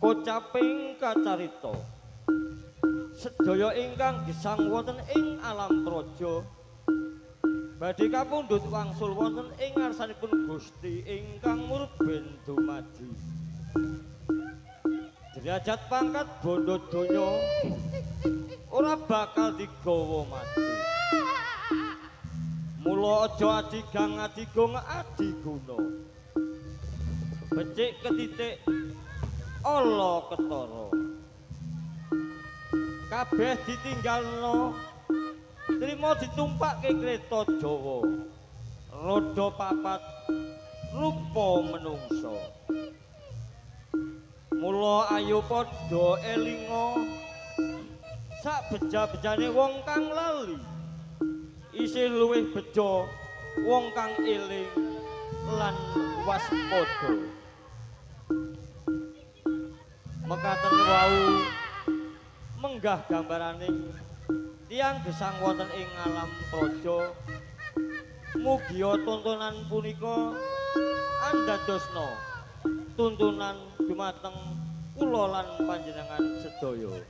Kocaping kacarita sedaya ingkang gesang wonten ing alam praja badhe kapundhut wangsul wonten ing ngarsanipun Gusti ingkang murben dumadi. Derajat pangkat bondo donya ora bakal digawa mati. Mula aja adigang adigung adiguna. Becik ketitik ala ketara. Kabeh ditinggalno trima ditumpakke kreta Jawa. Roda papat rupa menungsa. Mula ayo padha elinga sak beja-bejane wong kang lali. Isih luwih beja wong kang eling lan waspada. Mekaten wau menggah gambaraning tiyang gesang wonten ing alam praja. Mugia tontonan punika andadosna tuntunan dumateng kula lan panjenengan sedaya.